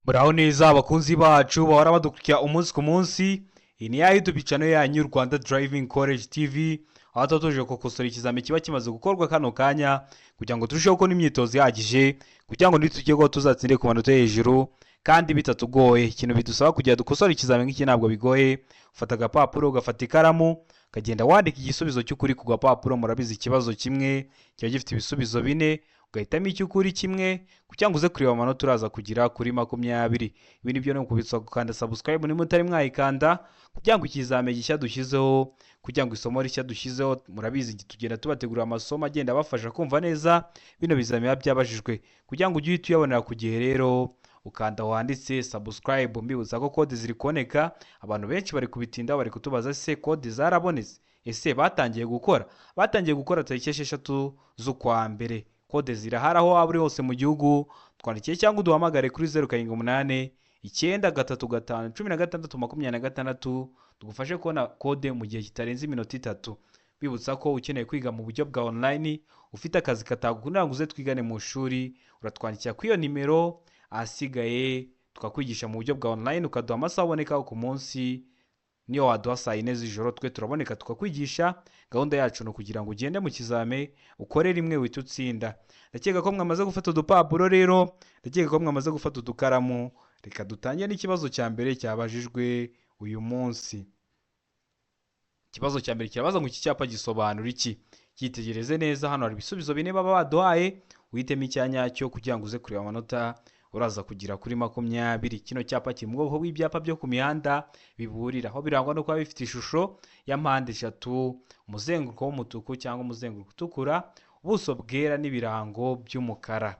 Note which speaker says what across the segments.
Speaker 1: Muraho neza abakunzi bacu bahora badukurikira umunsi ku munsi. Iyi ni ya YouTube channel yanyu, Rwanda Driving College TV, aho tuba tuje gukosora ikizami kiba kimaze gukorwa kano kanya, kugira ngo turusheho kubona imyitozo ihagije, kugira ngo nitujyeho tuzatsinde ku manota yo hejuru kandi bitatugoye. Ikintu bidusaba kugira dukosore ikizami nk'iki ntabwo bigoye. Ufata agapapuro, ugafata ikaramu, ukagenda wandika igisubizo cy'ukuri ku gapapuro. Murabizi, ikibazo kimwe kiba gifite ibisubizo bine, ugahitamo icy'ukuri kimwe kugira ngo uze kureba amanota uraza kugira kuri 20. Ibi ni byo ni ukubitsa gukanda subscribe niba mutari mwayikanda, kugira ngo ikizame gishya dushyizeho, kugira ngo isomo rishya dushyizeho. Murabizi, tugenda tubategurira amasomo agenda abafasha kumva neza bino bizami biba byabajijwe, kugira ngo ujye uhita uyabonera ku gihe. Rero ukanda wanditse subscribe. Mbibutsa ko kode ziri kuboneka. Abantu benshi bari kubitinda, bari kutubaza: "Se kode zarabonetse? Ese batangiye gukora?" Batangiye gukora tariki 6 z'ukwa mbere. Kode zirahari. Aho waba uri hose mu gihugu, twandikiye cyangwa uduhamagare kuri 0789351626, tugufashe kubona kode mu gihe kitarenze iminota 3. Bibutsa ko ukeneye kwiga mu buryo bwa online, ufite akazi katagukundira ngo uze twigane mu ishuri, uratwandikira kuri iyo nimero, ahasigaye tukakwigisha mu buryo bwa online, ukaduha amasaha aboneka ku munsi. Niyo waduha saa 4 z'ijoro, twe turaboneka tukakwigisha. Gahunda yacu ni ukugira ngo ugende mu kizame ukore rimwe wihite utsinda. Ndakeka ko mwamaze gufata udupapuro rero, ndakeka ko mwamaze gufata udukaramu. Reka dutangire n'ikibazo cya mbere cyabajijwe uyu munsi. Ikibazo cya mbere kirabaza ngo: "Iki cyapa gisobanura iki?" Cyitegereze neza. Hano hari ibisubizo bine baba baduhaye, uhitemo icya nyacyo kugira ngo uze kureba amanota uraza kugira kuri 20. Kino cyapa kiri mu bwoko bw'ibyapa byo ku mihanda biburira, aho birangwa no kuba bifite ishusho ya mpande eshatu, umuzenguruko w'umutuku cyangwa umuzenguruko utukura, ubuso bwera n'ibirango by'umukara.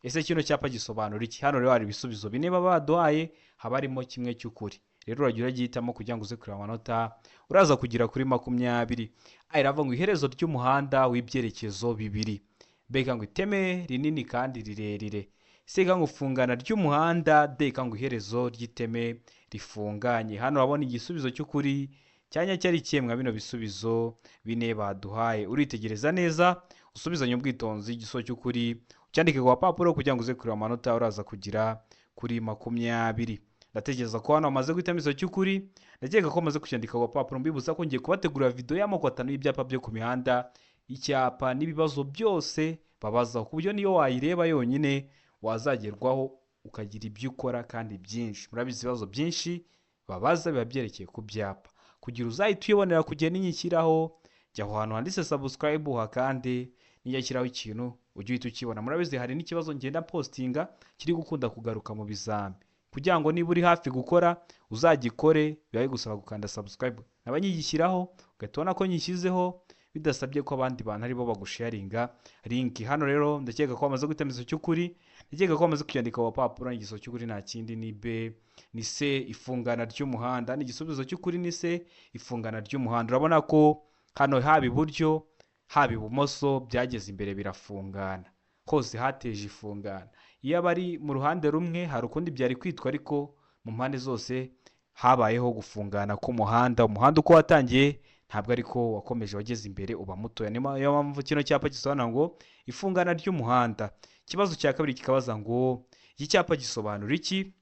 Speaker 1: Ese kino cyapa gisobanura iki? Hano rero hari ibisubizo bine baba baduhaye, haba harimo kimwe cy'ukuri. Rero urajya uragihitamo kugira ngo uze kureba amanota uraza kugera kuri 20. A iravuga ngo iherezo ry'umuhanda w'ibyerekezo bibiri, B ngo iteme rinini kandi rirerire, C ngo ifungana ry'umuhanda, D ngo iherezo ry'iteme rifunganye. Hano urabona igisubizo cy'ukuri cyanya cyari kimwe bino bisubizo bine baduhaye. Uritegereza neza, usubizanye ubwitonzi, igisubizo cy'ukuri ucyandike ku gapapuro kugira ngo uze kureba amanota uraza kugira kuri 20. Ndatekereza ko hano bamaze guhitamo igisubizo cy'ukuri, ndakeka ko bamaze kucyandika ku gapapuro. Mbibutsa ko ngiye kubategurira video y'amoko atanu y'ibyapa byo ku mihanda, icyapa n'ibibazo byose babazaho, ku buryo niyo wayireba yonyine wazagerwaho ukagira ibyo ukora kandi byinshi. Murabizi, ibibazo byinshi babaza biba byerekeye ku byapa. Kugira uzahite uyibonera ku gihe ninyishyiraho, jya aho hantu handitse subscribe uhakande, nijya shyiraho ikintu ujye uhita ukibona. Murabizi, hari n'ikibazo ngenda postinga kiri gukunda kugaruka mu bizami, kugira ngo niba uri hafi gukora uzagikore, biba bigusaba gukanda subscribe, naba nyigishyiraho ugahita ubona ko nyishyizeho, bidasabye ko abandi bantu aribo bagusharinga link. Hano rero ndakeka ko bamaze guhitamo igisubizo cy'ukuri, ndakeka ko bamaze kucyandika ku gapapuro. Igisubizo cy'ukuri nta kindi, ni B, ni C, ifungana ry'umuhanda. Ni igisubizo cy'ukuri ni C, ifungana ry'umuhanda. Urabona ko hano haba iburyo haba ibumoso byageze imbere birafungana, hose hateje ifungana. Iyo aba ari mu ruhande rumwe hari ukundi byari kwitwa, ariko mu mpande zose habayeho gufungana k'umuhanda. Umuhanda uko watangiye ntabwo ariko wakomeje, wageze imbere uba mutoya. Niyo mpamvu kino cyapa gisobanura ngo ifungana ry'umuhanda. Ikibazo cya kabiri kikabaza ngo: "Iki cyapa gisobanura iki?"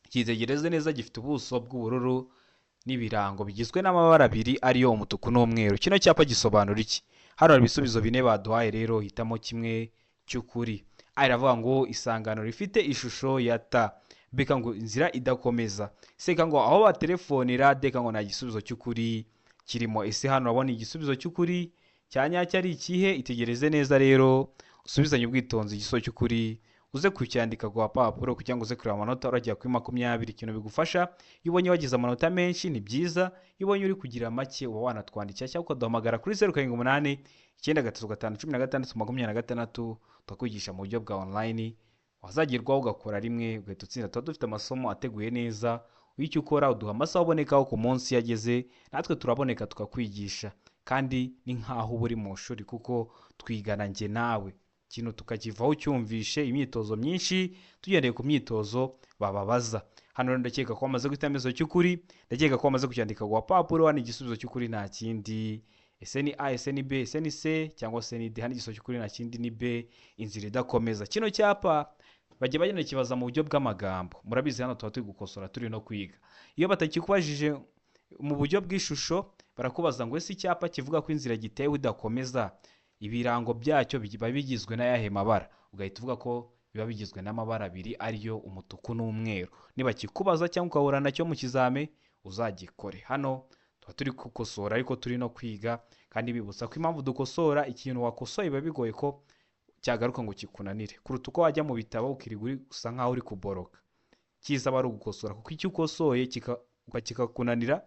Speaker 1: Cyitegereze neza. Gifite ubuso bw'ubururu n'ibirango bigizwe n'amabara abiri, ariyo umutuku n'umweru. Kino cyapa gisobanura iki? Hano hari ibisubizo bine baduhaye, rero hitamo kimwe cy'ukuri. A iravuga ngo isangano rifite ishusho ya T, B ngo inzira idakomeza, C ngo aho batelefonera, D ngo nta gisubizo cy'ukuri kirimo. Ese hano urabona igisubizo cy'ukuri cya nyacyo ari ikihe? Itegereze neza rero, usubizanye ubwitonzi, igisubizo cy'ukuri uze kucyandika ku gapapuro kugira ngo uze kureba amanota uragera kuri 20. Ikintu bigufasha, iyo ubonye wagize amanota menshi ni byiza, iyo ubonye uri kugira make uba wanatwandikira cyangwa ukaduhamagara kuri 0789351626, tukakwigisha mu buryo bwa online, wazagerwaho ugakora rimwe ugahita utsinda. Tuba dufite amasomo ateguye neza. Icyo ukora, uduha amasaha ubonekaho ku munsi, yageze natwe turaboneka tukakwigisha, kandi ni nk'aho uba uri mu ishuri kuko twigana njye nawe, ikintu tukakivaho cyumvishe. Imyitozo myinshi tugendeye ku myitozo bababaza. Hano rero ndakeka ko wamaze guhitamo igisubizo cy'ukuri, ndakeka ko wamaze kucyandika ku gapapuro. Hano igisubizo cy'ukuri nta kindi. Ese ni A, ese ni B, ese ni C cyangwa se ni D? Hano igisubizo cy'ukuri nta kindi, ni B, inzira idakomeza. Kino cyapa Bajya bagenda kibaza mu buryo bw'amagambo. Murabizi hano tuba turi gukosora turi no kwiga. Iyo batakikubajije mu buryo bw'ishusho, barakubaza ngo ese icyapa kivuga ko inzira gitewe idakomeza, ibirango byacyo biba bigizwe n'ayahe mabara? Ugahita uvuga ko biba bigizwe n'amabara abiri ariyo umutuku n'umweru. Niba kikubaza cyangwa ukahura nacyo mu kizame, uzagikore. Hano tuba turi gukosora ariko turi no kwiga, kandi bibutsa ko impamvu dukosora, ikintu wakosoye biba bigoye ko cyagaruka ngo kikunanire kuruta uko wajya mu bitabo ukirirwa uri gusa nkaho uri kuboroka. Cyiza aba ari ugukosora, kuko icyo ukosoye kikakunanira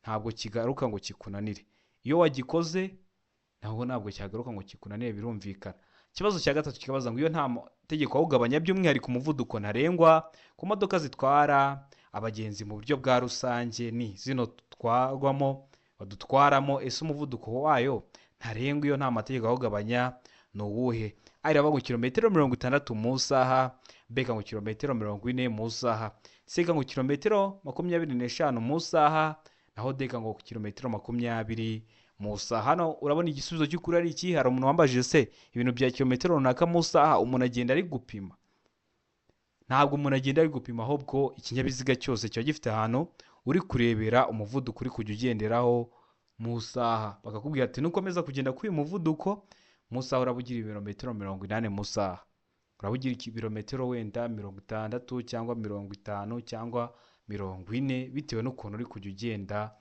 Speaker 1: ntabwo kigaruka ngo kikunanire. Iyo wagikoze ntabwo cyagaruka ngo kikunanire, birumvikana. Ikibazo cya gatatu kikabaza ngo iyo nta mategeko awugabanya by'umwihariko umuvuduko ntarengwa ku modoka zitwara abagenzi mu buryo bwa rusange ni zino twagwamo badutwaramo, ese umuvuduko wayo ntarengwa iyo nta mategeko awugabanya ni uwuhe? A iravuga ngo kilometero 60 mu isaha, B ngo kilometero 40 mu isaha, C ngo kilometero 25 mu isaha, naho D ngo kilometero 20 mu isaha. Hano urabona igisubizo cy'ukuri ari iki? Hari umuntu wambajije se ibintu bya kilometero runaka mu isaha umuntu agenda ari gupima? Ntabwo umuntu agenda ari gupima, ahubwo ikinyabiziga cyose kiba gifite ahantu uri kurebera umuvuduko uri kujya ugenderaho mu isaha. Bakakubwira ati nukomeza kugenda kuri uyu muvuduko mu isaha uraba ugira ibirometero 80 mu isaha, uraba ugira ibirometero wenda 60 cyangwa 50 cyangwa 40 bitewe n'ukuntu uri kujya ugenda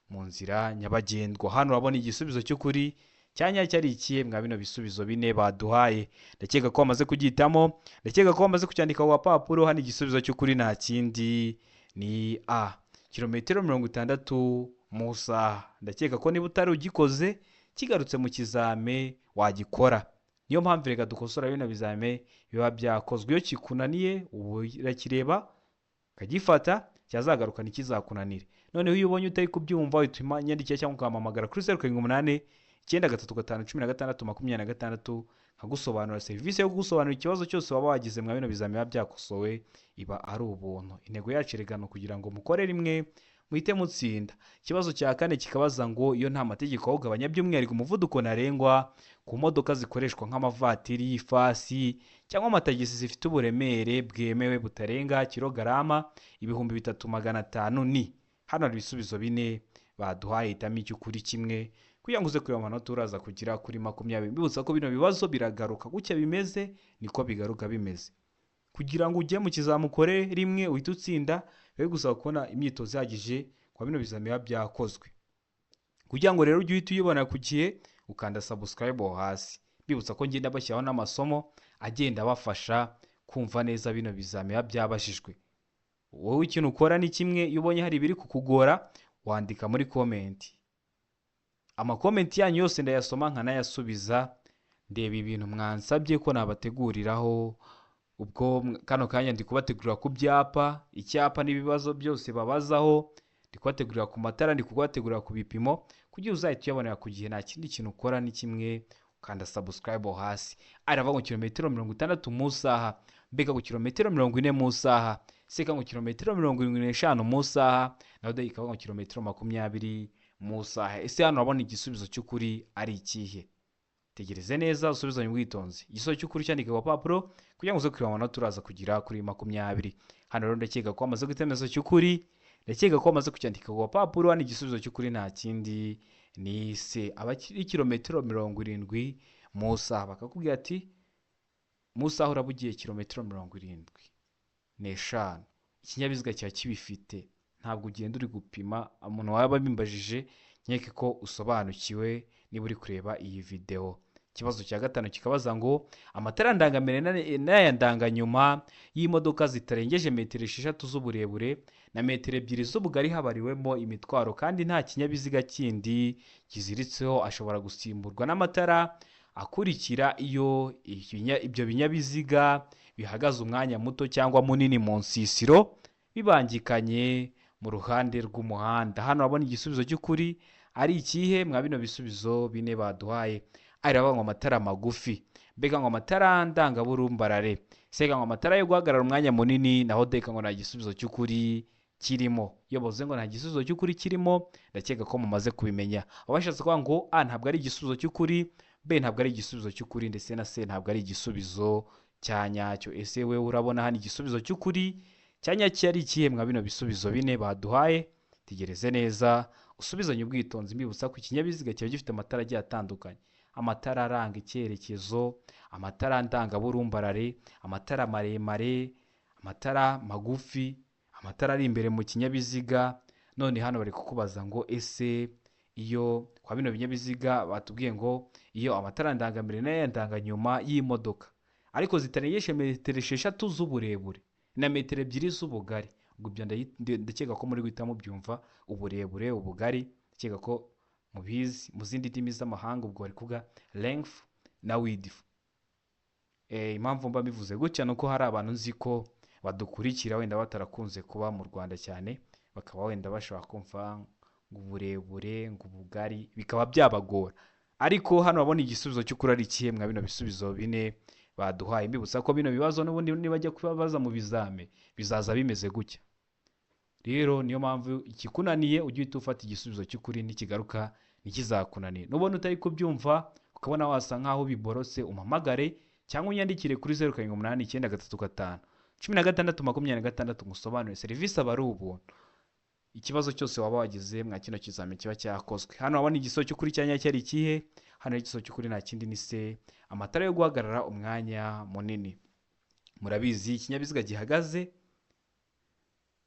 Speaker 1: mu nzira nyabagendwa. Hano urabona igisubizo cy'ukuri cya nyacyo ari ikihe mwa bino bisubizo bine baduhaye? Ndakeka ko bamaze kugihitamo, ndakeka ko bamaze kucyandika ku gapapuro. Hano igisubizo cy'ukuri nta kindi ni A, kilometero 60 mu isaha. Ndakeka ko niba utari ugikoze kigarutse mu kizame wagikora. Niyo mpamvu reka dukosora bino bizame biba byakozwe. Iyo kikunaniye urakireba ukagifata, cyazagaruka ntikizakunanire. Noneho iyo ubonye utari kubyumva uhita unyandikira cyangwa ukampamagara kuri 0 7 8 9 3 5 16 26, nkagusobanurira. Serivisi yo kugusobanurira ikibazo cyose waba wagize mwa bino bizame biba byakosowe iba ari ubuntu. Intego yacu erega ni ukugira ngo mukore rimwe muhite mutsinda. Ikibazo cya kane kikabaza ngo iyo nta mategeko awugabanya by'umwihariko umuvuduko ntarengwa ku modoka zikoreshwa nk'amavatiri y'ifasi cyangwa amatagisi zifite uburemere bwemewe butarenga kilogarama 3500 ni. Hano hari ibisubizo bine baduhaye, hitamo icy'ukuri kimwe kugira ngo uze kureba amanota uraza kugira kuri 20. Mbibutsa ko bino bibazo biragaruka gutya bimeze niko bigaruka bimeze. Kugira ngo ujye mu kizamukore rimwe uhite utsinda, biba bigusaba kubona imyitozo ihagije kwa bino bizami biba byakozwe. Kugira ngo rero ujye uhita uyibona ku gihe, ukanda subscribe aho hasi. Mbibutsa ko ngenda bashyiraho n'amasomo agenda abafasha kumva neza bino bizami biba byabajijwe. Wowe ikintu ukora ni kimwe, iyo ubonye hari ibiri kukugora wandika muri comment. Amakomenti yanyu yose ndayasoma nkanayasubiza, ndeba ibintu mwansabye ko nabateguriraho. Ubwo kano kanya ndi kubategurira ku byapa, icyapa n'ibibazo byose babazaho, ndi kubategurira ku matara, ndi kubategurira ku bipimo, kugira uzahite uyabonera ku gihe. Nta kindi kintu ukora ni kimwe, ukanda subscribe hasi. Arava ngo kilometero 60 mu isaha, mbega ngo kilometero 40 mu isaha, seka ngo kilometero 75 mu isaha, naho de ikaba ngo kilometero 20 mu isaha. Ese hano urabona igisubizo cy'ukuri ari ikihe? Tegereze neza usubizanye ubwitonzi. Igisubizo cy'ukuri cyandike ku gapapuro kugira ngo uze kureba amanota uraza kugira kuri 20. Hano rero ndakeka ko wamaze guhitamo igisubizo cy'ukuri, ndakeka ko wamaze kucyandika ku gapapuro. Hano igisubizo cy'ukuri nta kindi ni C, aba ari kilometero 70 mu isaha. Bakakubwira ati mu isaha uraba ugiye kilometero 75. Ikinyabiziga kiba kibifite, ntabwo ugenda uri gupima. Umuntu waba abimbajije nkeke ko usobanukiwe niba uri kureba iyi video. Ikibazo cya gatanu kikabaza ngo amatara ndangamere n'aya ndanganyuma y'imodoka zitarengeje metero 6 z'uburebure na metero 2 z'ubugari habariwemo imitwaro kandi nta kinyabiziga kindi kiziritseho ashobora gusimburwa n'amatara akurikira iyo ibyo binyabiziga bihagaze umwanya muto cyangwa munini mu nsisiro bibangikanye mu ruhande rw'umuhanda. Hano urabona igisubizo cy'ukuri ari ikihe mwa bino bisubizo bine baduhaye? Aravuga ngo amatara magufi, mbega ngo amatara ndangaburumbarare, sega ngo amatara yo guhagarara umwanya munini, naho deka ngo nta gisubizo cy'ukuri kirimo. Iyo bavuze ngo nta gisubizo cy'ukuri kirimo, ndakeka ko mumaze kubimenya. Abashatse kuvuga ngo A ntabwo ari igisubizo cy'ukuri, B ntabwo ari igisubizo cy'ukuri, ndetse na C ntabwo ari igisubizo cya nyacyo. Ese wewe urabona hano igisubizo cy'ukuri cya nyacyo ari ikihe mwa bino bisubizo bine baduhaye? Tegereze neza usubizanye ubwitonzi. Mbibutsa ko ikinyabiziga kiba gifite amatara agiye atandukanye: amatara aranga icyerekezo, amatara ndangaburumbarare, amatara maremare, amatara magufi, amatara ari imbere mu kinyabiziga. None hano bari kukubaza ngo ese iyo kwa bino binyabiziga batubwiye ngo iyo amatara ndangambere n'aya ndanganyuma y'imodoka ariko zitarengeje metero 6 z'uburebure na metero 2 z'ubugari. Ubwo ibyo ndakeka ko muri guhita mubyumva, uburebure, ubugari, ndakeka ko mubizi mu zindi ndimi z'amahanga, ubwo bari kuvuga length na width. Impamvu mba mbivuze gutya ni uko hari abantu nzi ko badukurikira wenda batarakunze kuba mu Rwanda cyane, bakaba wenda bashobora kumva ngo uburebure, ngo ubugari, bikaba byabagora. Ariko hano urabona igisubizo cy'ukuri ari ikihe mwa bino bisubizo bine baduhaye? Mbibutsa ko bino bibazo n'ubundi nibajya kubabaza mu bizame bizaza bimeze gutya. Rero niyo mpamvu ikikunaniye ujye uhita ufata igisubizo cy'ukuri, nikigaruka ntikizakunaniye. Nubona utari kubyumva ukabona wasa nkaho biborotse, umpamagare cyangwa unyandikire kuri 078935 1626 ngusobanurire. Serivisi aba ari ubuntu. Ikibazo cyose waba wagize mwa kino kizami kiba cyakozwe. Hano wabona igisubizo cy'ukuri cya nyacyo ari ikihe? Hano igisubizo cy'ukuri nta kindi ni se, amatara yo guhagarara umwanya munini. Murabizi ikinyabiziga gihagaze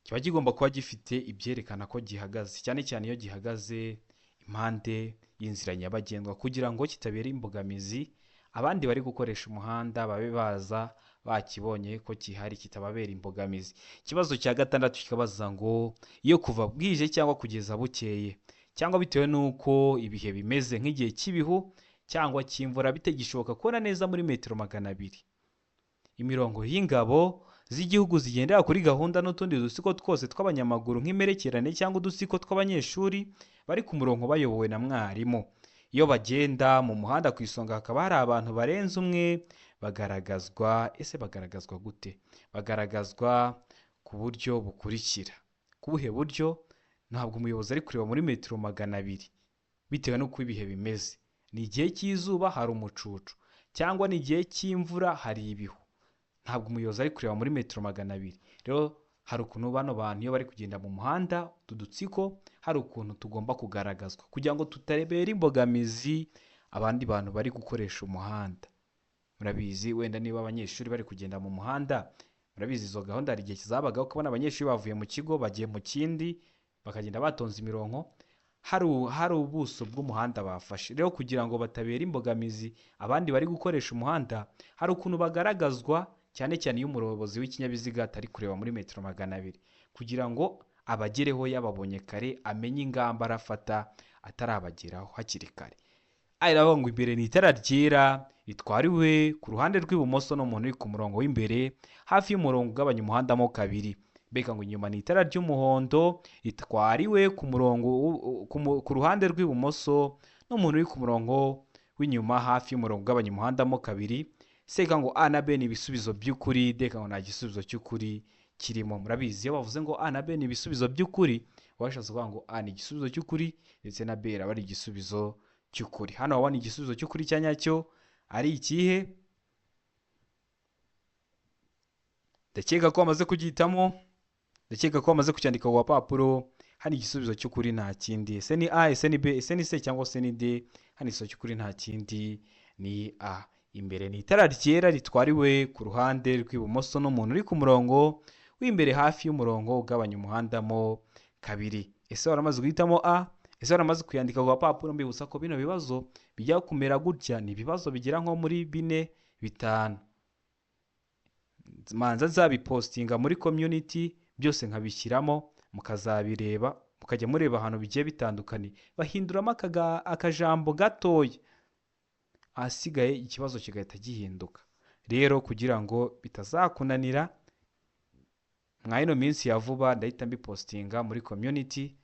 Speaker 1: kiba kigomba kuba gifite ibyerekana ko gihagaze, cyane cyane iyo gihagaze impande y'inzira nyabagendwa, kugira ngo kitabera imbogamizi abandi bari gukoresha umuhanda, babe baza bakibonye ko gihari kitababera imbogamizi. Ikibazo cya gatandatu kikabaza ngo iyo kuva bwije cyangwa kugeza bukeye, cyangwa bitewe n'uko ibihe bimeze nk'igihe cy'ibihu cyangwa cy'imvura bitagishoboka kubona neza muri metero 200, imirongo y'ingabo z'igihugu zigendera kuri gahunda n'utundi dutsiko twose tw'abanyamaguru nk'imperekerane cyangwa udutsiko tw'abanyeshuri bari ku murongo bayobowe na mwarimu, iyo bagenda mu muhanda ku isonga hakaba hari abantu barenze umwe, bagaragazwa. Ese bagaragazwa gute? Bagaragazwa ku buryo bukurikira. Ku buhe buryo? Ntabwo umuyobozi ari kureba muri metero 200 bitewe n'uko ibihe bimeze. Ni igihe cy'izuba hari umucucu, cyangwa ni igihe cy'imvura hari ibihu. Ntabwo umuyobozi ari kureba muri metero 200. Rero hari ukuntu bano bantu iyo bari kugenda mu muhanda, utu dutsiko hari ukuntu tugomba kugaragazwa kugira ngo tutarebera imbogamizi abandi bantu bari gukoresha umuhanda. Murabizi wenda niba abanyeshuri bari kugenda mu muhanda, murabizi izo gahunda hari igihe kizabagaho ukabona abanyeshuri bavuye mu kigo bagiye mu kindi, bakagenda batonze imirongo, hari ubuso bw'umuhanda bafashe. Rero kugira ngo batabera imbogamizi abandi bari gukoresha umuhanda, hari ukuntu bagaragazwa, cyane cyane iyo umuyobozi w'ikinyabiziga atari kureba muri metero 200, kugira ngo abagereho yababonye kare, amenye ingamba arafata atarabageraho hakiri kare. Aravuga ngo imbere ni itara ryera ritwariwe ku ruhande rw'ibumoso n'umuntu uri ku murongo w'imbere hafi y'umurongo ugabanya umuhanda mo kabiri. Mbega ngo inyuma ni itara ry'umuhondo ritwariwe ku murongo ku ruhande rw'ibumoso n'umuntu uri ku murongo w'inyuma hafi y'umurongo ugabanya umuhanda mo kabiri. Seka ngo A na B ni ibisubizo by'ukuri, deka ngo nta gisubizo cy'ukuri kirimo. Murabizi iyo bavuze ngo A na B ni ibisubizo by'ukuri, bashatse kuvuga ngo A ni igisubizo cy'ukuri ndetse na B iraba ari igisubizo cy'ukuri. Hano wabona igisubizo cy'ukuri cya nyacyo ari ikihe? Ndakeka ko wamaze kugihitamo, ndakeka ko wamaze kucyandika ku gapapuro. Hano igisubizo cy'ukuri nta kindi, ese ni A, ese ni B, ese ni C cyangwa se ni D? Hano igisubizo cy'ukuri nta kindi ni A. Imbere ni itara ryera ritwariwe ku ruhande rw'ibumoso n'umuntu uri ku murongo w'imbere hafi y'umurongo ugabanya umuhanda mo kabiri. Ese waramaze guhitamo A? Ese waramaze kuyandika ku gapapuro? Mbibutsa ko bino bibazo bijya kumera gutya, ni ibibazo bigera nko muri 4 5. Manza nzabipostinga muri community byose nkabishyiramo, mukazabireba, mukajya mureba ahantu bigiye bitandukanye, bahinduramo akajambo gatoya, ahasigaye ikibazo kigahita gihinduka. Rero kugira ngo bitazakunanira, mwa ino minsi ya vuba ndahita mbipostinga muri community,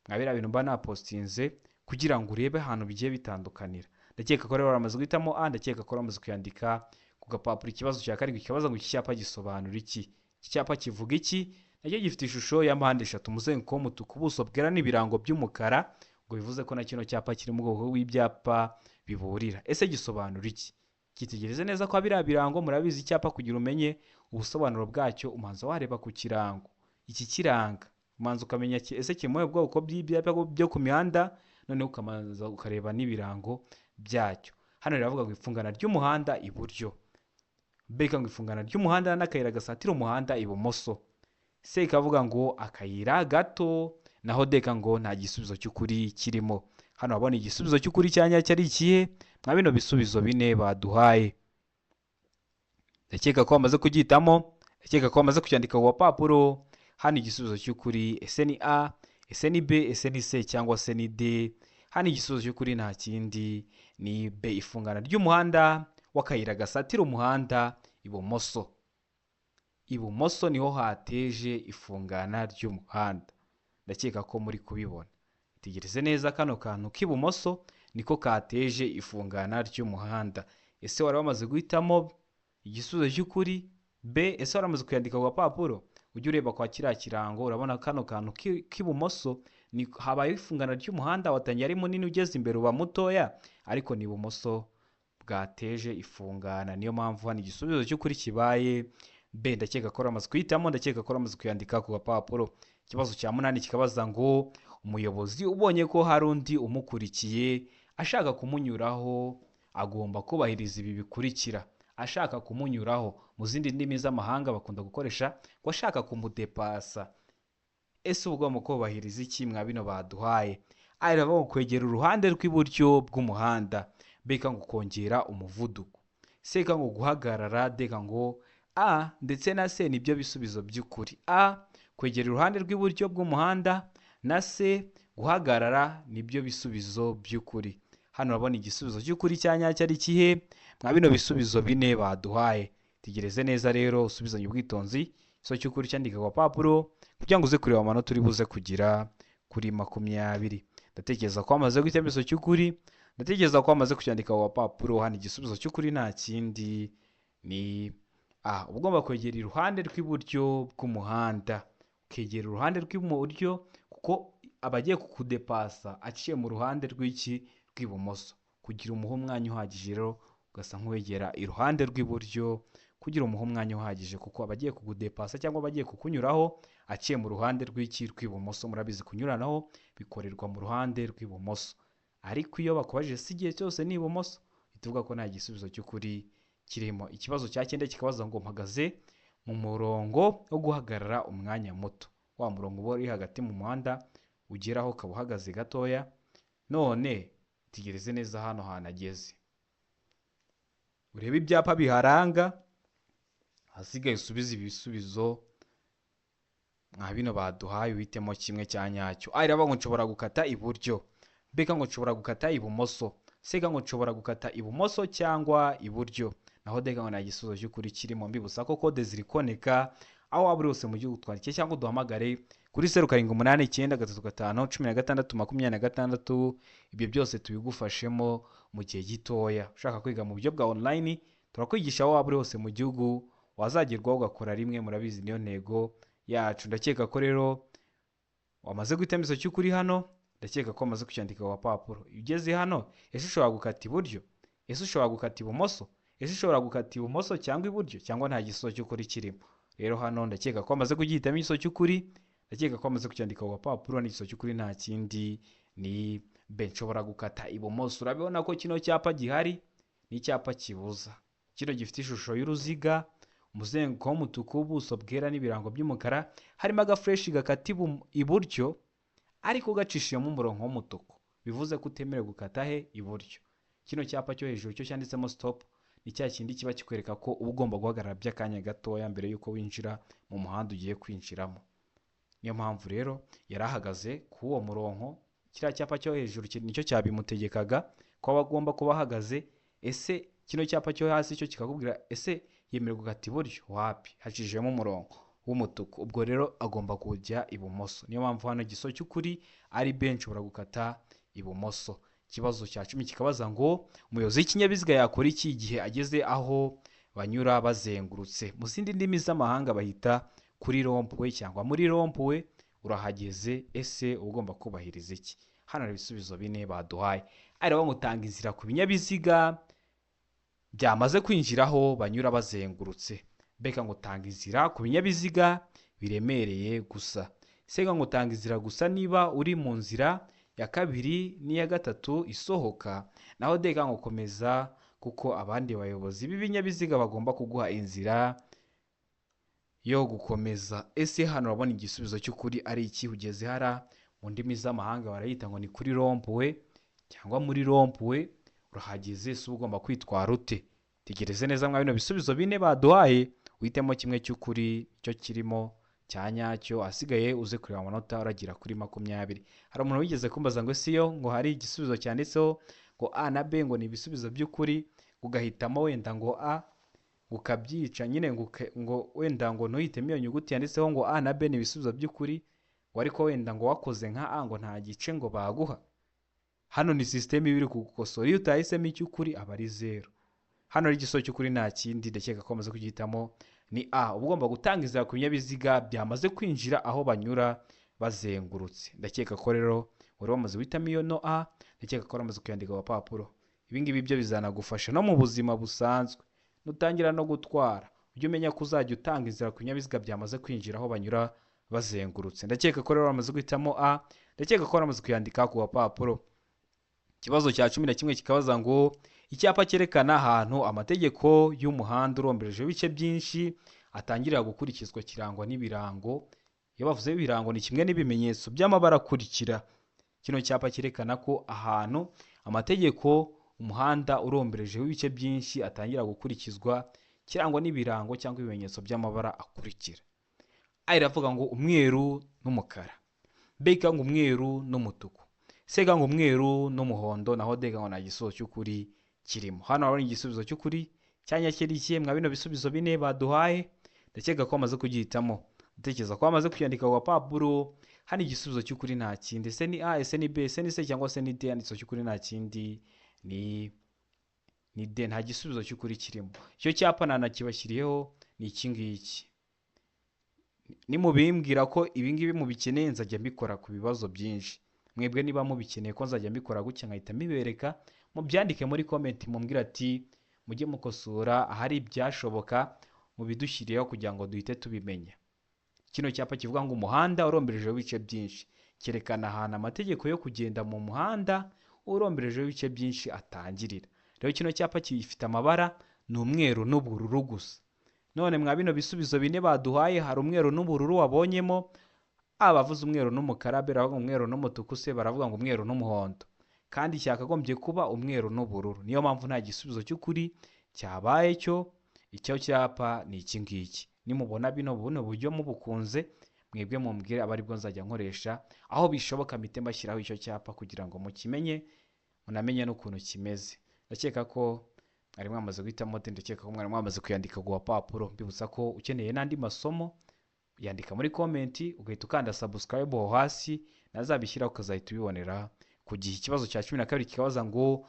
Speaker 1: mwa biriya bintu mba napostinze, kugira ngo urebe ahantu bigiye bitandukanira. Ndakeka ko rero waramaze guhitamo A, ndakeka ko waramaze kuyandika ku gapapuro. Ikibazo cya karindwi kikabaza ngo iki cyapa gisobanura iki? Iki cyapa kivuga iki? Nacyo gifite ishusho ya mpande eshatu, umuzenguruko w'umutuku, ubuso bwera n'ibirango by'umukara, ngo bivuze ko na kino cyapa kiri mu bwoko bw'ibyapa biburira. Ese gisobanura iki? Kitegereze neza ko biriya birango, murabizi icyapa kugira umenye ubusobanuro bwacyo umanza wareba ku kirango iki kiranga, umanza ukamenya ese kiri mu bwoko bw'ibyapa byo ku mihanda, noneho ukamanza ukareba n'ibirango byacyo. Hano riravuga ngo ifungana ry'umuhanda iburyo, B ngo ifungana ry'umuhanda n'akayira gasatira umuhanda ibumoso, C ikavuga ngo akayira gato, naho D ngo nta gisubizo cy'ukuri kirimo. Hano wabona igisubizo cy'ukuri cya nyacyo ari ikihe mwa bino bisubizo bine baduhaye? Ndakeka ko bamaze kugihitamo, ndakeka ko bamaze kucyandika ku gapapuro. Hano igisubizo cy'ukuri ese ni A, ese ni B, ese ni C cyangwa se ni D? Hano igisubizo cy'ukuri nta kindi ni B, ifungana ry'umuhanda w'akayira gasatira umuhanda ibumoso. Ibumoso niho hateje ifungana ry'umuhanda. Ndakeka ko muri kubibona. Tegereze neza, kano kantu k'ibumoso niko kateje ifungana ry'umuhanda. Ese wari wamaze guhitamo igisubizo cy'ukuri B? Ese wari wamaze kuyandika ku gapapuro? Ujye ureba kwa kiriya kirango, urabona kano kantu k'ibumoso ni habayeho ifungana ry'umuhanda, watangiye ari munini ugeze imbere uba mutoya, ariko ni ibumoso bwateje ifungana. Niyo mpamvu hano igisubizo cy'ukuri kibaye B. Ndakeka ko wamaze kuhitamo, ndakeka ko wamaze kuyandika ku gapapuro. Ikibazo cya munani kikabaza ngo umuyobozi ubonye ko hari undi umukurikiye ashaka kumunyuraho agomba kubahiriza ibi bikurikira. Ashaka kumunyuraho, mu zindi ndimi z'amahanga bakunda gukoresha ngo ashaka kumudepasa. Ese uba ugomba kubahiriza iki mwa bino baduhaye? A iravuga ngo kwegera uruhande rw'iburyo bw'umuhanda, B ngo kongera umuvuduko, C ngo guhagarara, D ngo A ndetse na C nibyo bisubizo by'ukuri. A kwegera iruhande rw'iburyo bw'umuhanda na C guhagarara nibyo bisubizo by'ukuri. Hano urabona igisubizo cy'ukuri cya nyacyo ari ikihe mwa bino bisubizo bine baduhaye? Tegereze neza rero, usubizanye ubwitonzi igisubizo cy'ukuri cyandika ku gapapuro kugira ngo uze kureba amanota uri buze kugira kuri 20. Ndatekereza ko wamaze guhitamo igisubizo cy'ukuri, ndatekereza ko wamaze kucyandika ku gapapuro. Hano igisubizo cy'ukuri nta kindi ni A. Uba ugomba kwegera iruhande rw'iburyo bw'umuhanda, ukegera uruhande rw'iburyo kuko aba agiye kukudepasa aciye mu ruhande rw'iki rw'ibumoso, kugira umuhe umwanya uhagije. Rero ugasa nk'uwegera iruhande rw'iburyo kugira umuhe umwanya uhagije, kuko aba agiye kugudepasa cyangwa aba agiye kukunyuraho aciye mu ruhande rw'iki rw'ibumoso. Murabizi kunyuranaho bikorerwa mu ruhande rw'ibumoso, ariko iyo bakubajije si igihe cyose ni ibumoso, tuvuga ko nta gisubizo cy'ukuri kirimo. Ikibazo cya cyenda kikabaza ngo mpagaze mu murongo wo guhagarara umwanya muto, wa murongo uba uri hagati mu muhanda ugeraho ukaba uhagaze gatoya. None tegereze neza hano hantu ageze, urebe ibyapa biharanga, ahasigaye usubize ibisubizo mwa bino baduhaye, uhitemo kimwe cya nyacyo. A iravuga ngo nshobora gukata iburyo, B ngo nshobora gukata ibumoso, C ngo nshobora gukata ibumoso cyangwa iburyo, naho D ngo nta gisubizo cy'ukuri kirimo. Mbibutsa ko kode ziri koneka aho waba uri hose mu gihugu, twandike cyangwa uduhamagare kuri 0 7 8 9 3 5 16 26. Ibyo byose tubigufashemo mu gihe gitoya. Ushaka kwiga mu buryo bwa online turakwigisha aho waba uri hose mu gihugu, wazagerwaho ugakora rimwe, murabizi niyo ntego yacu. Ndakeka ko rero wamaze guhitamo igisubizo cy'ukuri hano, ndakeka ko wamaze kucyandika ku gapapuro. Iyo ugeze hano, ese ushobora gukata iburyo, ese ushobora gukata ibumoso, ese ushobora gukata ibumoso cyangwa iburyo, cyangwa nta gisubizo cy'ukuri kirimo? Rero hano ndakeka ko wamaze kugihitamo igisubizo cy'ukuri, ndakeka ko wamaze kucyandika ku gapapuro. N'igisubizo cy'ukuri nta kindi ni B, nshobora gukata ibumoso. Urabibona ko kino cyapa gihari ni icyapa kibuza, kino gifite ishusho y'uruziga, umuzenguruko w'umutuku, ubuso bwera n'ibirango by'umukara, harimo agafureshi gakata iburyo ariko gacishijemo umurongo w'umutuku, bivuze ko utemerewe gukata he iburyo. Kino cyapa cyo hejuru cyo cyanditsemo stop ni cya kindi kiba kikwereka ko uba ugomba guhagarara by'akanya gatoya mbere y'uko winjira mu muhanda ugiye kwinjiramo. Niyo mpamvu rero yari ahagaze ku uwo murongo, kiriya cyapa cyo hejuru nicyo cyabimutegekaga ko aba agomba kuba ahagaze. Ese kino cyapa cyo hasi cyo kikakubwira ese yemerewe gukata iburyo? Wapi, hacishijemo umurongo w'umutuku, ubwo rero agomba kujya ibumoso. Niyo mpamvu hano igisubizo cy'ukuri ari B, nshobora gukata ibumoso. Ikibazo cya 10 kikabaza ngo umuyobozi w'ikinyabiziga yakora iki igihe ageze aho banyura bazengurutse? Mu zindi ndimi z'amahanga bahita kuri rompuwe cyangwa muri rompuwe. Urahageze, ese uba ugomba kubahiriza iki? Hano hari ibisubizo bine baduhaye. Ari bamutanga inzira ku binyabiziga byamaze kwinjiraho banyura bazengurutse. Beka ngo tanga inzira ku binyabiziga biremereye gusa. Sega ngo tanga inzira gusa niba uri mu nzira ya kabiri n'iya gatatu isohoka. Naho deka ngo komeza kuko abandi bayobozi b'ibinyabiziga bagomba kuguha inzira yo gukomeza. Ese hano urabona igisubizo cy'ukuri ari iki? Ugeze hara mu ndimi z'amahanga barayita ngo ni kuri rond-point cyangwa muri rond-point, urahageze, si ugomba kwitwara ute? Tegereze neza mwa bino bisubizo bine baduhaye, uhitemo kimwe cy'ukuri cyo kirimo cya nyacyo, asigaye uze kureba amanota uragira kuri 20. Hari umuntu wigeze kumbaza ngo ese iyo ngo hari igisubizo cyanditseho ngo A na B ngo ni ibisubizo by'ukuri, ugahitamo wenda ngo A ukabyica nyine, ngo wenda ngo ntuhitemo iyo nyuguti yanditseho ngo A na B ni ibisubizo by'ukuri, ngo ariko wenda ngo wakoze nka A ngo nta gice ngo baguha. Hano ni sisiteme iba iri kugukosora, iyo utahisemo icy'ukuri aba ari 0. Hano ari igisubizo cy'ukuri nta kindi, ndakeka ko bamaze kugihitamo ni A. Uba ugomba gutanga inzira ku binyabiziga byamaze kwinjira aho banyura bazengurutse. Ndakeka ko rero wari wamaze guhitamo iyo no A, ndakeka ko wari wamaze kuyandika ku gapapuro. Ibi ngibi byo bizanagufasha no mu buzima busanzwe, nutangira no gutwara ujye umenya ko uzajya utanga inzira ku binyabiziga byamaze kwinjira aho banyura bazengurutse. Ndakeka ko rero wamaze guhitamo A, ndakeka ko wari wamaze kuyandika ku gapapuro. Ikibazo cya 11 kikabaza ngo icyapa cyerekana ahantu amategeko y'umuhanda urombereje ibice byinshi atangirira gukurikizwa kirangwa n'ibirango. Iyo bavuze ibirango ni kimwe n'ibimenyetso by'amabara akurikira. Kino cyapa cyerekana ko ahantu amategeko umuhanda uromberejeho ibice byinshi atangira gukurikizwa kirangwa n'ibirango cyangwa ibimenyetso by'amabara akurikira. A iravuga ngo umweru n'umukara, B ikavuga ngo umweru n'umutuku, C ikavuga ngo umweru n'umuhondo, naho D ikavuga ngo nta gisubizo cy'ukuri kirimo. Hano urabona igisubizo cy'ukuri cyanya kiri ikihe mwa bino bisubizo bine baduhaye? Ndakeka ko bamaze kugihitamo, ndatekereza ko bamaze kuyandika ku gapapuro. Hano igisubizo cy'ukuri nta kindi, ese ni A, ese ni B, ese ni C cyangwa se ni D? Igisubizo cy'ukuri nta kindi ni D, nta gisubizo cy'ukuri kirimo. Icyo cyapa nanakibashyiriyeho ni iki ngiki. Nimubimbwira ko ibi ngibi mubikeneye nzajya mbikora ku bibazo byinshi. Mwebwe niba mubikeneye ko nzajya mbikora gutya nkahita mbibereka, mubyandike muri comment mumbwire ati mujye mukosora ahari ibyashoboka mubidushyiriyeho kugira ngo duhite tubimenya. Kino cyapa kivuga ngo umuhanda uromberejeho ibice byinshi, cyerekana ahantu amategeko yo kugenda mu muhanda uromberejeho ibice byinshi atangirira. Rero kino cyapa gifite amabara ni umweru n'ubururu gusa. None mwa bino bisubizo bine baduhaye hari umweru n'ubururu wabonyemo, abavuze umweru n'umukara, B baravuga umweru n'umutuku, C baravuga ngo umweru n'umuhondo, kandi cyakagombye kuba umweru n'ubururu. Niyo mpamvu nta gisubizo cy'ukuri cyabaye cyo. Icyo cyapa ni iki ngiki. Nimubona bino buno buryo mubukunze, mwebwe mumbwire aba aribwo nzajya nkoresha, aho bishoboka mpite mbashyiraho icyo cyapa kugira ngo mukimenye, munamenye n'ukuntu kimeze. Ndakeka ko mwari mwamaze guhitamo D, ndakeka ko mwari mwamaze kuyandika ku gapapuro. Mbibutsa ko ukeneye n'andi masomo yandika muri comment, ugahita ukanda subscribe aho hasi, nazabishyiraho ukazahita ubibonera ku gihe. Ikibazo cya 12 kikabaza ngo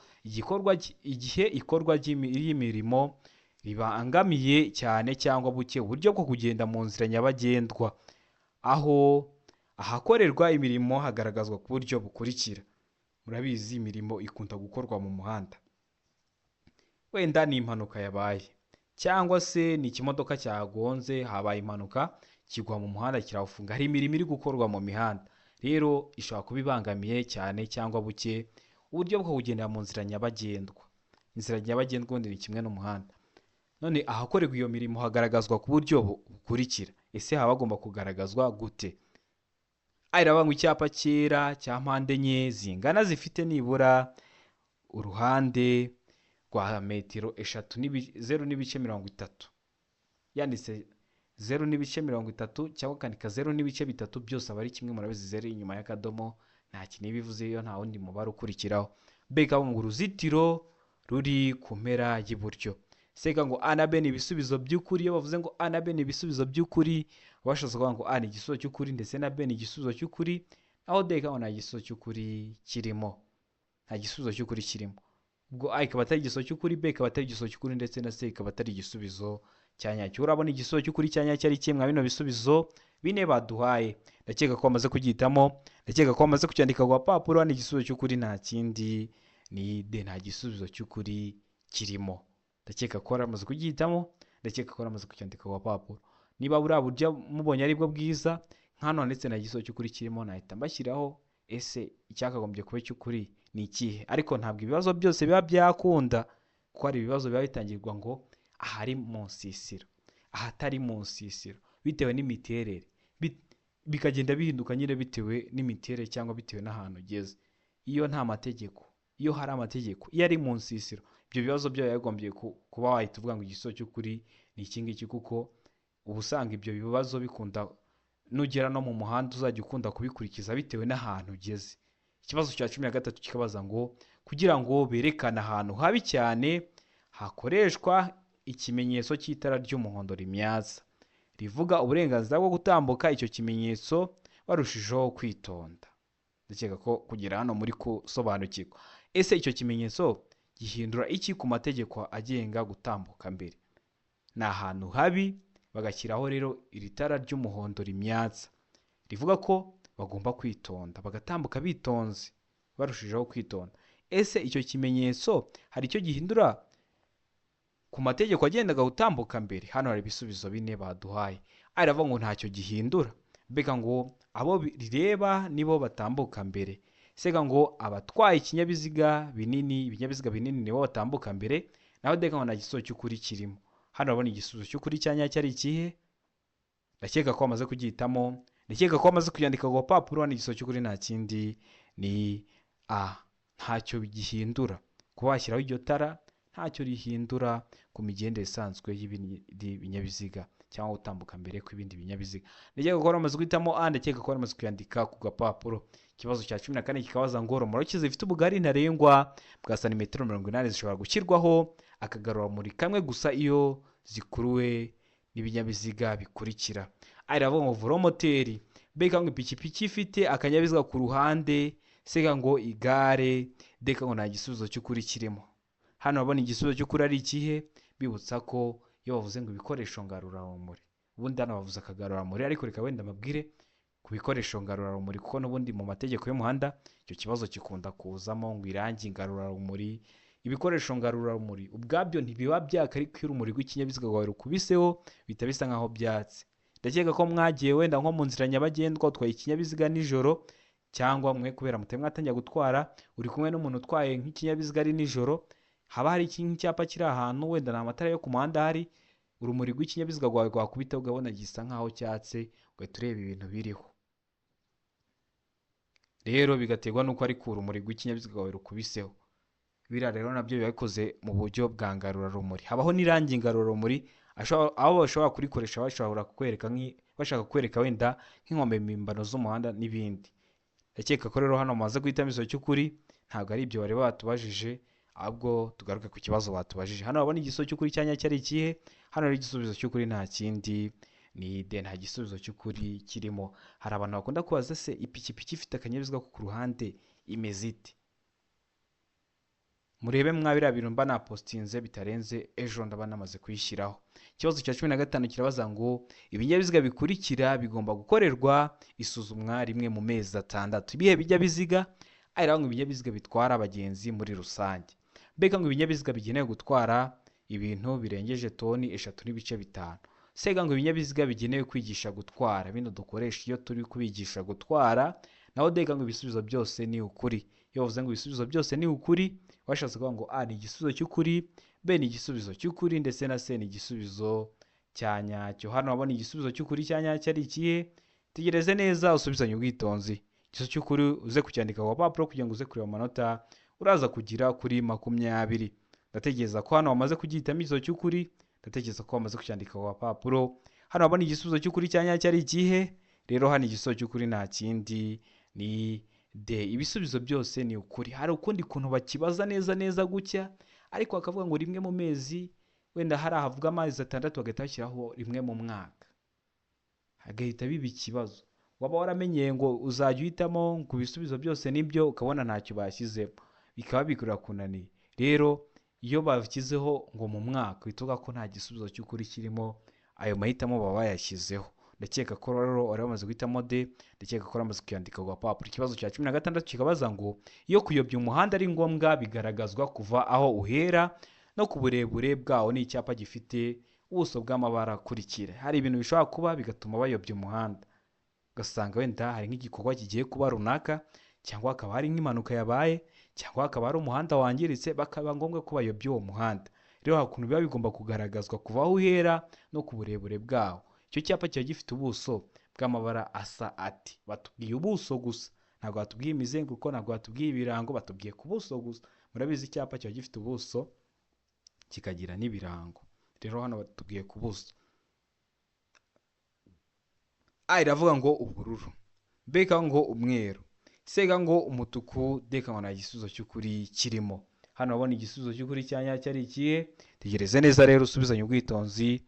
Speaker 1: igihe ikorwa ry'imirimo ribangamiye cyane cyangwa buke uburyo bwo kugenda mu nzira nyabagendwa, aho ahakorerwa imirimo hagaragazwa ku buryo bukurikira. Murabizi imirimo ikunda gukorwa mu muhanda, wenda ni impanuka yabaye cyangwa se ni ikimodoka cyagonze, habaye impanuka kigwa mu muhanda kirawufunga. Hari imirimo iri gukorwa mu mihanda, rero ishobora kuba ibangamiye cyane cyangwa buke uburyo bwo kugendera mu nzira nyabagendwa. Inzira nyabagendwa ubundi ni kimwe n'umuhanda. None ahakorerwa iyo mirimo hagaragazwa ku buryo bukurikira. Ese haba hagomba kugaragazwa gute? A iravuga ngo icyapa cyera cya mpande enye zingana zifite nibura uruhande rwa metero eshatu zeru n'ibice mirongo itatu, yanditse 0.30 cyangwa ukandika 0.3, byose aba ari kimwe. Murabizi zeru inyuma y'akadomo nta kintu iba ivuze iyo nta wundi mubare ukurikiraho. B ikavuga ngo uruzitiro ruri ku mpera y'iburyo. C ikavuga ngo A na B ni ibisubizo by'ukuri. Iyo bavuze ngo A na B ni ibisubizo by'ukuri, bashatse kuvuga ngo A ni igisubizo cy'ukuri ndetse na B ni igisubizo cy'ukuri, naho D ikavuga ngo nta gisubizo cy'ukuri kirimo. Nta gisubizo cy'ukuri kirimo. Ubwo A ikaba atari igisubizo cy'ukuri, B ikaba atari igisubizo cy'ukuri, ndetse na C ikaba atari igisubizo cya nyacyo. Urabona igisubizo cy'ukuri cya nyacyo ari kimwe bino bisubizo bine baduhaye. Ndakeka ko bamaze kugihitamo, ndakeka ko bamaze kucyandika ku gapapuro. Hano igisubizo cy'ukuri nta kindi ni D, nta gisubizo cy'ukuri kirimo. Ndakeka ko waramaze kugihitamo, ndakeka ko waramaze kucyandika ku gapapuro. Niba buriya buryo mubonye aribwo bwiza, nk'hano handitse nta gisubizo cy'ukuri kirimo, nahita mbashyiraho ese icyakagombye kuba cy'ukuri ni ikihe. Ariko ntabwo ibibazo byose biba byakunda, kuko hari ibibazo biba bitangirwa ngo ahari mu nsisiro, ahatari mu nsisiro, bitewe n'imiterere, bikagenda bihinduka nyine bitewe n'imiterere cyangwa bitewe n'ahantu ugeze. Iyo nta mategeko, iyo hari amategeko, iyo ari mu nsisiro, ibyo bibazo byo yagombye kuba wahita uvuga ngo igisubizo cy'ukuri ni iki ngiki, kuko uba usanga ibyo bibazo bikunda nugera no mu muhanda uzajya ukunda kubikurikiza bitewe n'ahantu ugeze. Ikibazo cya 13 kikabaza ngo kugira ngo berekane ahantu habi cyane hakoreshwa ikimenyetso cy'itara ry'umuhondo rimyatsa rivuga uburenganzira bwo gutambuka, icyo kimenyetso barushijeho kwitonda. Ndakeka ko kugera hano muri gusobanukirwa. Ese icyo kimenyetso gihindura iki ku mategeko agenga gutambuka mbere? Ni ahantu habi bagashyiraho rero iri tara ry'umuhondo rimyatsa rivuga ko bagomba kwitonda, bagatambuka bitonze, barushijeho kwitonda. Ese icyo kimenyetso hari icyo gihindura ku mategeko agendaga gutambuka mbere? Hano hari ibisubizo bine baduhaye. Aravuga ngo ntacyo gihindura, mbega ngo abo rireba nibo batambuka mbere. Sega ngo abatwaye ikinyabiziga binini, ibinyabiziga binini nibo batambuka mbere, naho deka ngo nta gisubizo cy'ukuri kirimo. Hano urabona igisubizo cy'ukuri cya nyacyo ari ikihe? Ndakeka ko wamaze kugihitamo, ndakeka ko wamaze kuyandika ku gapapuro. Hano igisubizo cy'ukuri nta kindi ni A, ntacyo gihindura. Kuba washyiraho iryo tara ntacyo rihindura ku migendere isanzwe y'ibindi binyabiziga cyangwa gutambuka mbere kw'ibindi binyabiziga. Ndakeka ko wamaze guhitamo A, ndakeka ko wamaze kuyandika ku gapapuro. Ikibazo cya 14 kikabaza ngo romoroki zifite ubugari ntarengwa bwa santimetero 80 zishobora gushyirwaho akagarurarumuri kamwe gusa iyo zikuruwe n'ibinyabiziga bikurikira. Aravuga ngo voromoteri, mbega ngo ipikipiki ifite akanyabiziga ku ruhande, sega ngo igare, deka ngo nta gisubizo cy'ukuri kirimo. Hano urabona igisubizo cy'ukuri ari ikihe? Bibutsa ko iyo bavuze ngo ibikoresho ngarurarumuri, ubundi hano bavuze akagarurarumuri, ariko reka wenda mbabwire ku bikoresho ngarurarumuri, kuko n'ubundi mu mategeko y'umuhanda icyo kibazo gikunda kuzamo ngo irangi ngarurarumuri. Ibikoresho ngarurarumuri ubwabyo ntibiba byaka, ariko iyo urumuri rw'ikinyabiziga rwawe rukubiseho bihita bisa nkaho byatse. Ndakeka ko mwagiye wenda nko mu nzira nyabagendwa utwaye ikinyabiziga nijoro, cyangwa mwe kubera mutari mwatangira gutwara, uri kumwe n'umuntu utwaye nk'ikinyabiziga ari nijoro, haba hari icyapa kiri ahantu wenda nta matara yo ku muhanda ahari, urumuri rw'ikinyabiziga rwawe rwakubita ukabona gisa nkaho cyatse, ugahita ureba ibintu biriho. Rero bigaterwa n'uko ariko urumuri rw'ikinyabiziga rwawe rukubiseho. Biriya rero nabyo biba bikoze mu buryo bwa ngarurarumuri. Habaho n'irangi ngarurarumuri, aho bashobora kurikoresha bashobora kukwereka bashaka kukwereka wenda nk'inkombe mpimbano z'umuhanda n'ibindi. Ndakeka ko rero hano mumaze guhitamo igisubizo cy'ukuri, ntabwo ari ibyo bari batubajije, ahubwo tugaruke ku kibazo batubajije. Hano urabona igisubizo cy'ukuri cya nyacyo ari ikihe? Hano rero igisubizo cy'ukuri nta kindi ni D, nta gisubizo cy'ukuri kirimo. Hari abantu bakunda kubaza se ipikipiki ifite akanyabiziga ko ku ruhande imeze ite? Murebe mwa biriya bintu mba napostinze bitarenze ejo ndaba namaze kuyishyiraho. Ikibazo cya 15 kirabaza ngo ibinyabiziga bikurikira bigomba gukorerwa isuzumwa rimwe mu mezi 6. Ibihe binyabiziga? Ari ngo ibinyabiziga bitwara abagenzi muri rusange. Mbega ngo ibinyabiziga bigenewe gutwara ibintu birengeje toni 3.5. Sega ngo ibinyabiziga bigenewe kwigisha gutwara, bino dukoresha iyo turi kubigisha gutwara. Naho deka ngo ibisubizo byose ni ukuri. Iyo bavuze ngo ibisubizo byose ni ukuri, bashatse kuvuga ngo A ni igisubizo cy'ukuri, B ni igisubizo cy'ukuri, ndetse na C ni igisubizo cya nyacyo. Hano urabona igisubizo cy'ukuri cya nyacyo ari ikihe? Tegereze neza usubizanye ubwitonzi. Igisubizo cy'ukuri uze kucyandika ku gapapuro kugira ngo uze kureba amanota uraza kugira kuri 20. Ndatekereza ko hano wamaze kugihitamo igisubizo cy'ukuri, ndatekereza ko wamaze kucyandika ku gapapuro. Hano urabona igisubizo cy'ukuri cya nyacyo ari ikihe? Rero hano igisubizo cy'ukuri nta kindi ni D. Ibisubizo byose ni ukuri. Hari ukundi kuntu bakibaza neza neza gutya, ariko bakavuga ngo rimwe mu mezi, wenda hari ahavuga amezi 6 bagahita bashyiraho rimwe mu mwaka, hagahita biba ikibazo. Waba waramenyeye ngo uzajya uhitamo ku bisubizo byose nibyo, ukabona ntacyo bashyizemo, bikaba bikurakunaniye. Rero iyo bashyizeho ngo mu mwaka, uhita uvuga ko nta gisubizo cy'ukuri kirimo, ayo mahitamo baba bayashyizeho. Ndakeka ko rero wari wamaze guhitamo D, ndakeka ko wamaze kuyandika ku gapapuro. Ikibazo cya 16 kikabaza ngo iyo kuyobya umuhanda ari ngombwa bigaragazwa kuva aho uhera no ku burebure bwawo ni icyapa gifite ubuso bw'amabara akurikira. Hari ibintu bishobora kuba bigatuma bayobya umuhanda, ugasanga wenda hari nk'igikorwa kigiye kuba runaka, cyangwa hakaba hari nk'impanuka yabaye, cyangwa hakaba hari umuhanda wangiritse, bakaba ngombwa ko bayobya uwo muhanda. Rero hari ukuntu biba bigomba kugaragazwa kuva aho uhera no ku burebure bwawo. Icyo cyapa kiba gifite ubuso bw'amabara asa ati. Batubwiye ubuso gusa, ntabwo batubwiye imizenguruko, ntabwo batubwiye ibirango, batubwiye ku buso gusa. Murabizi icyapa kiba gifite ubuso kikagira n'ibirango. Rero hano batubwiye ku buso. A iravuga ngo ubururu, B ngo umweru, C ngo umutuku, D ngo nta gisubizo cy'ukuri kirimo. Hano urabona igisubizo cy'ukuri cya nyacyo ari ikihe? Tegereze neza rero usubizanye ubwitonzi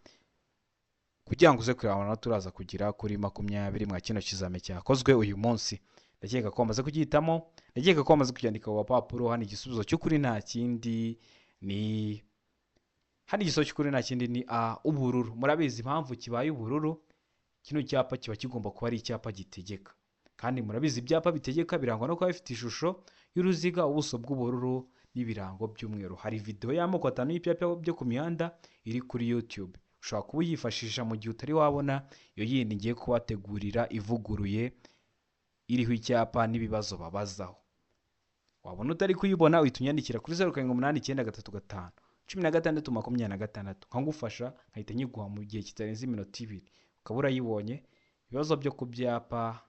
Speaker 1: kugira ngo uze kureba amanota turaza kugira kuri 20 mwa kino kizame cyakozwe uyu munsi. Ndakeka ko wamaze kugihitamo, ndakeka ko wamaze kucyandika ku gapapuro. Hano igisubizo cy'ukuri nta kindi ni hano igisubizo cy'ukuri nta kindi ni A, ubururu. Murabizi impamvu kibaye ubururu, kino cyapa kiba kigomba kuba ari icyapa gitegeka, kandi murabizi ibyapa bitegeka birangwa no kuba bifite ishusho y'uruziga, ubuso bw'ubururu n'ibirango by'umweru. Hari video y'amoko 5 y'ibyapa byo ku mihanda iri kuri YouTube, ushobora kuba uyifashisha mu gihe utari wabona iyo yindi ngiye kubategurira ivuguruye iriho icyapa n'ibibazo babazaho. Wabona utari kuyibona uhita unyandikira kuri 078935 16 26 nkagufasha nkahita nyiguha mu gihe kitarenze iminota 2 ukaba urayibonye. Ibibazo byo ku byapa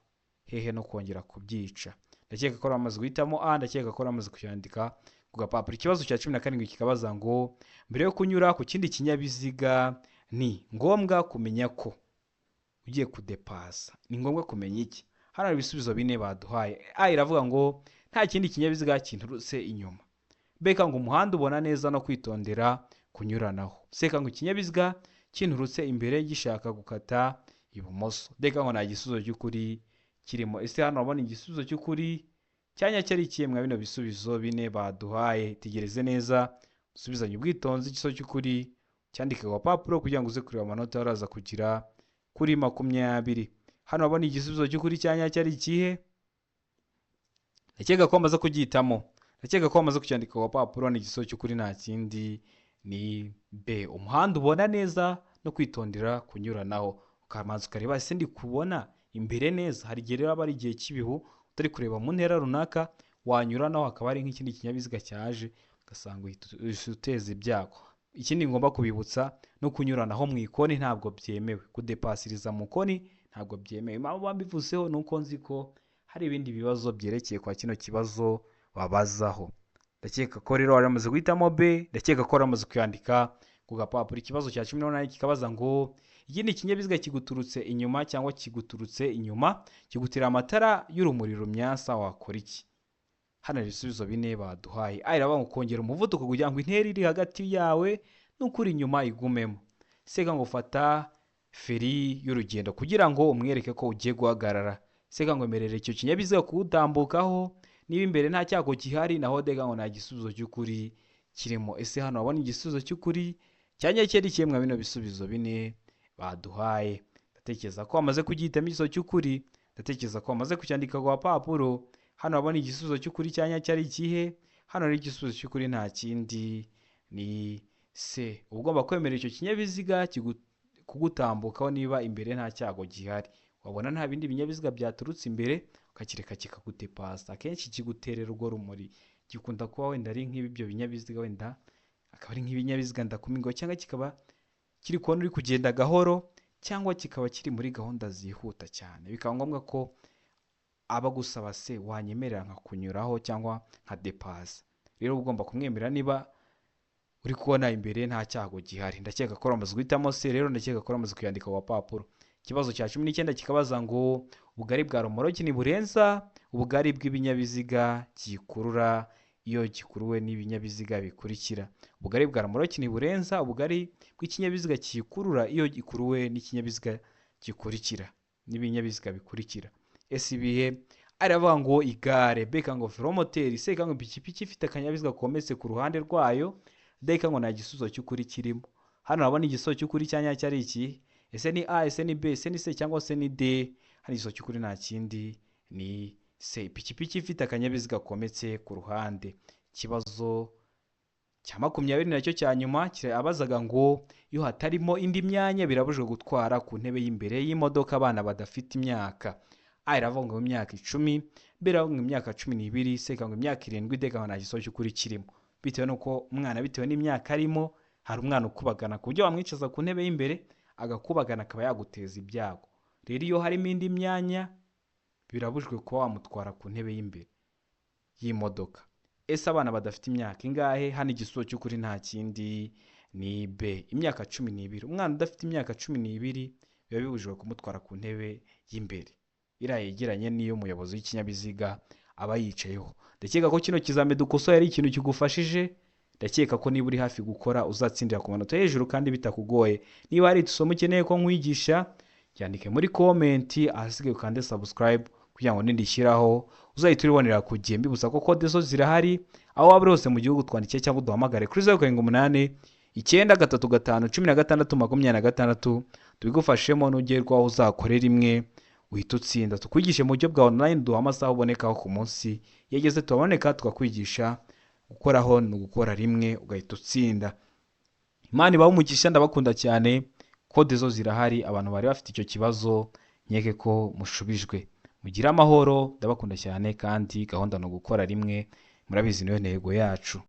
Speaker 1: hehe no kongera kubyica. Ndakeka ko bamaze guhitamo A, ndakeka ko bamaze kuyandika ku gapapuro. Ikibazo cya 17 kikabaza ngo mbere yo kunyura ku kindi kinyabiziga ni ngombwa kumenya ko ugiye kudepasa. Ni ngombwa kumenya iki? Hano hari ibisubizo 4 baduhaye. A iravuga ngo nta kindi kinyabiziga kinturutse inyuma. B ngo umuhanda ubona neza no kwitondera kunyuranaho. C ngo ikinyabiziga kinturutse imbere gishaka gukata ibumoso. D ngo nta gisubizo cy'ukuri kirimo. Ese hano urabona igisubizo cy'ukuri cyanya cyari ikihe mwa bino bisubizo 4 baduhaye? Tegereze neza usubizanye ubwitonzi igisubizo cy'ukuri cyandike ku gapapuro kugira ngo uze kureba amanota araza kugira kuri 20. Hano urabona igisubizo cy'ukuri cyanya cyari ikihe? Ndakeka ko wamaze kugihitamo, ndakeka ko wamaze kucyandika ku gapapuro. Ni igisubizo cy'ukuri nta kindi ni B, umuhanda ubona neza no kwitondera kunyuranaho. Ukamanza ukareba ese ndi kubona imbere neza. Hari igihe rero aba ari igihe cy'ibihu utari kureba mu ntera runaka, wanyuranaho hakaba hari nk'ikindi kinyabiziga cyaje ugasanga uhita uteza ibyago. Ikindi ngomba kubibutsa no kunyuranaho mu ikoni ntabwo byemewe, kudepasiriza mu koni ntabwo byemewe. Impamvu bambivuzeho ni uko nzi ko hari ibindi bibazo byerekeye kwa kino kibazo babazaho. Ndakeka ko rero wari wamaze guhitamo B, ndakeka ko wari wamaze kuyandika ku gapapuro. Ikibazo cya 18 kikabaza ngo ikindi kinyabiziga kiguturutse inyuma cyangwa kiguturutse inyuma kigutera amatara y'urumuri rumyasa, wakora iki? Hano hari ibisubizo 4 baduhaye. A iravuga ngo kongera umuvuduko kugira ngo intera iri hagati yawe n'ukuri inyuma igumemo. C ngo fata feri y'urugendo kugira ngo umwereke ko ugiye guhagarara. C ngo emerera icyo kinyabiziga kuwutambukaho niba imbere nta cyago gihari. Naho D ngo nta gisubizo cy'ukuri kirimo. Ese hano wabona igisubizo cy'ukuri cyanya cyari ikihe mwa bino bisubizo 4 baduhaye? Ndatekereza ko wamaze kugihitamo igisubizo cy'ukuri, ndatekereza ko wamaze kucyandika ku gapapuro. Hano wabona igisubizo cy'ukuri cyanya cyari ikihe? Hano hari igisubizo cy'ukuri nta kindi ni C. Uba ugomba kwemera icyo kinyabiziga kugutambukaho niba imbere nta cyago gihari. Wabona nta bindi binyabiziga byaturutse imbere ukakireka kikagutepasa. Akenshi kiguterera urwo rumuri gikunda kuba wenda ari nk'ibyo binyabiziga, wenda akaba ari nk'ibinyabiziga ndakumirwa, cyangwa kikaba kiri kubona uri kugenda gahoro, cyangwa kikaba kiri muri gahunda zihuta cyane. Bikaba ngombwa ko aba gusaba se wanyemerera nkakunyuraho cyangwa nka depasa. Rero ugomba kumwemerera niba uri kubona imbere nta cyago gihari. Ndakeka ko wamaze guhitamo C, rero ndakeka ko wamaze kuyandika ku gapapuro. Ikibazo cya 19 kikabaza ngo ubugari bwa romoroki ntiburenza ubugari bw'ibinyabiziga gikurura iyo gikuruwe n'ibinyabiziga bikurikira. Ubugari bwa romoroki ntiburenza ubugari bw'ikinyabiziga gikurura iyo gikuruwe n'ikinyabiziga gikurikira n'ibinyabiziga bikurikira. Ese ibihe? Aravuga ngo igare, B ngo velomoteri, C ngo ipikipiki ifite akanyabiziga kometse ku ruhande rwayo, D ngo nta gisubizo cy'ukuri kirimo. Hano urabona igisubizo cy'ukuri cya nyacyo ari iki? Ese ni A, ese ni B, ese ni C cyangwa se ni D? Hano igisubizo cy'ukuri nta kindi ni C, ipikipiki ifite akanyabiziga kometse ku ruhande. Ikibazo Cya 20 nacyo cya nyuma kirabazaga ngo iyo hatarimo indi myanya birabujijwe gutwara ku ntebe y'imbere y'imodoka abana badafite imyaka. A iravuga ngo imyaka 10, B iravuga ngo imyaka 12, C ikavuga ngo imyaka 7, D ikavuga nta gisubizo cy'ukuri kirimo. Bitewe n'uko umwana, bitewe n'imyaka arimo, hari umwana ukubagana ku buryo wamwicaza ku ntebe y'imbere agakubagana akaba yaguteza ibyago. Rero iyo harimo indi myanya birabujijwe kuba wamutwara ku ntebe y'imbere y'imodoka. Ese abana badafite imyaka ingahe? Hano igisubizo cy'ukuri nta kindi ni B, imyaka 12. Umwana udafite imyaka 12 biba bibujijwe kumutwara ku ntebe y'imbere, iriya yegeranye n'iyo umuyobozi w'ikinyabiziga aba yicayeho. Ndakeka ko kino kizami dukosoye ari ikintu kigufashije. Ndakeka ko niba uri hafi gukora uzatsindira ku manota hejuru kandi bitakugoye. Niba hari isomo ukeneye ko nkwigisha, yandike muri comment, ahasigaye ukande subscribe kugira ngo nindishyiraho uzahita uribonera ku gihe. Mbibutsa ko kode zo zirahari, aho waba uri hose mu gihugu twandikiye cyangwa uduhamagare kuri 078 935 16 26, tubigufashemo. Nugerwaho uzakore rimwe uhita utsinda. Tukwigishe mu buryo bwa online, duha amasaha ubonekaho ku munsi, iyo ageze tuboneka tukakwigisha. Gukoraho ni ugukora rimwe ugahita utsinda. Imana ibahe umugisha, ndabakunda cyane. Kode zo zirahari, abantu bari bafite icyo kibazo nkeke ko mushubijwe. Mugire amahoro, ndabakunda cyane, kandi gahunda ni ugukora rimwe, murabizi niyo ntego yacu.